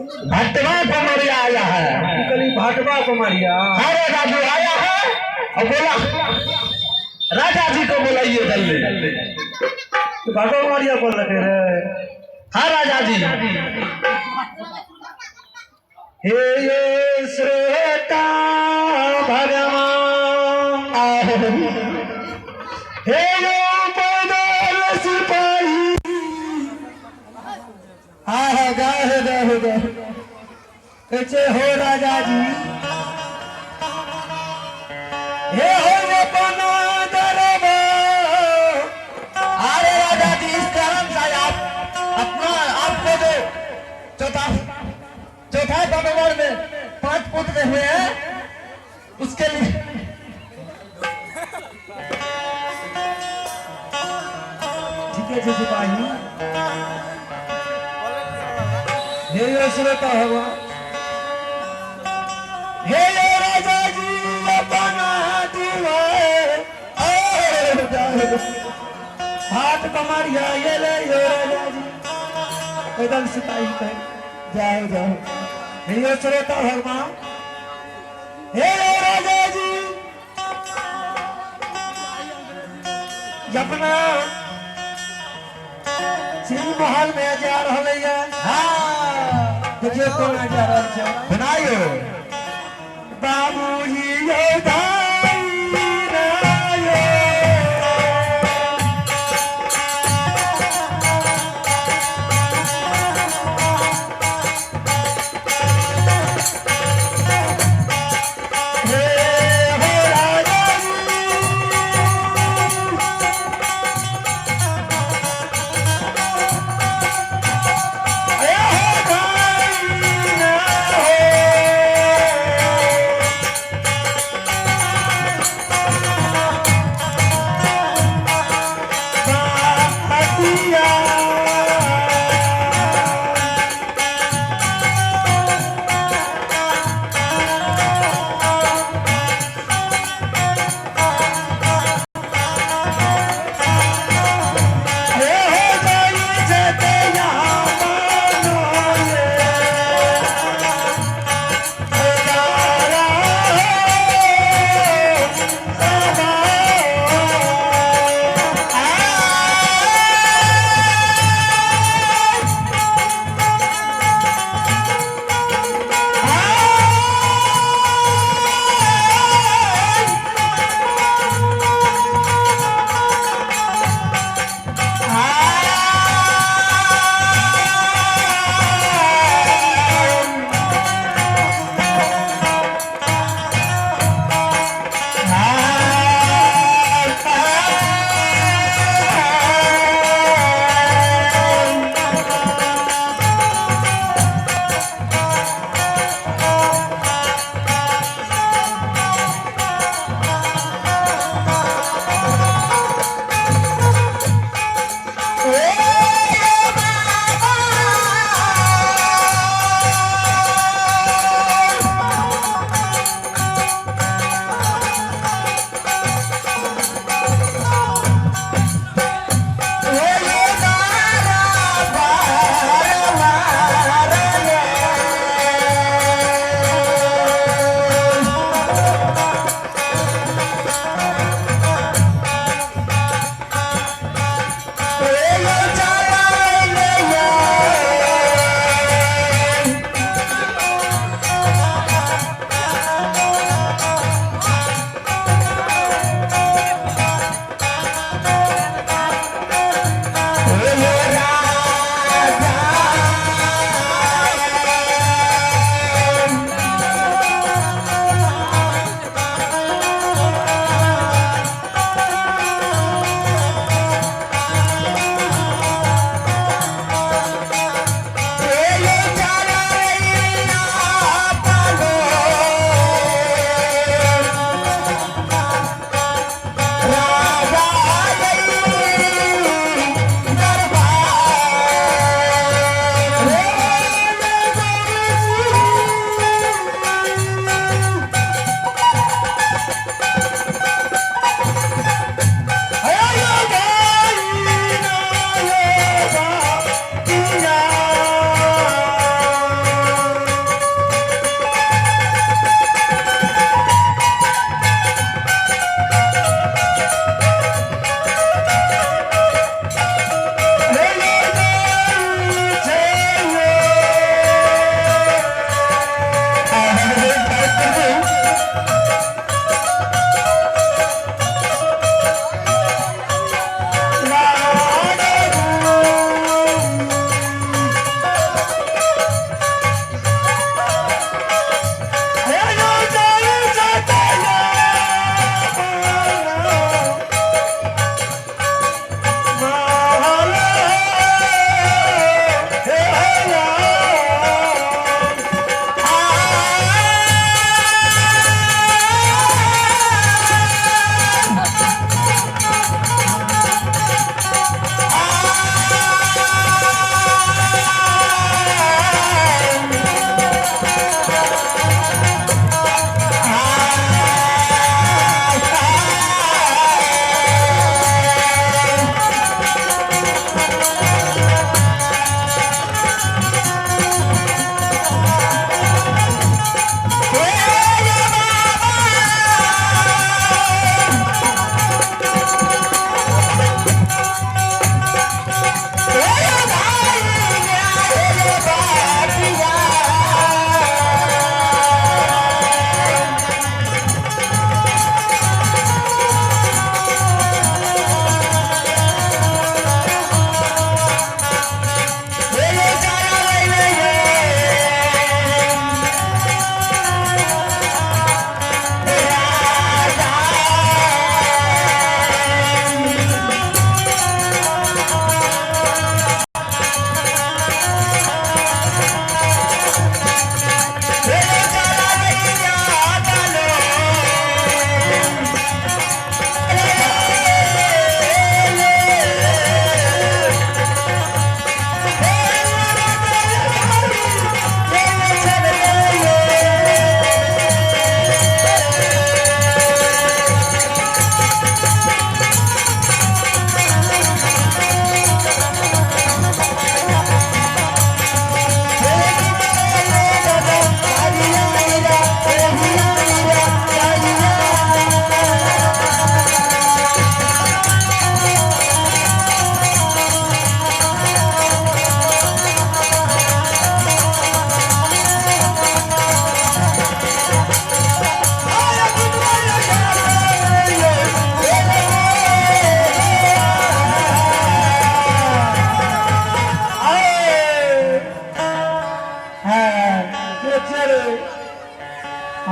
भटवा पमरिया आया है। कहली भाटवा पमरिया? अरे राजू आया है और बोला राजा जी को बुलाइए जल्दी। तो भाटवा पमरिया बोल रखे रे? हाँ राजा जी। हे ये श्रोता भगवान, हे यो पैदल सिपाही। हाँ हाँ, गाहे गाहे गाहे। कहै छै हो राजा जी, हे हो अपना दरबार। अरे राजा जी, इस कारण से आप अपना आपको जो चौथा चौथा बनवर में 5 पुत्र हुए हैं उसके लिए। ठीके छै सिपाही। हे यो श्रोता भगवान, हे यो राजा जी अपना दुआर हाथ कमरिया ये ले यो राजा जी। पैदल सिपाही कहे जाओ जाओ। हे यो श्रोता भगवान, हे यो राजा जी अपना श्री महल में जा रहल है। हाँ। देखियो कोना जा रहल छै। सुनाइयो। बाबूजी यौ दाई ना यौ। हे हो राजा जी। हे हो दाई ना हो।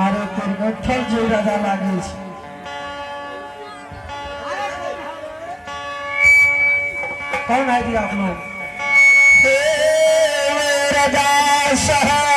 अरे तोर गठल जो राजा लागे छै। कौन है जी आप लोग? राजा साहब।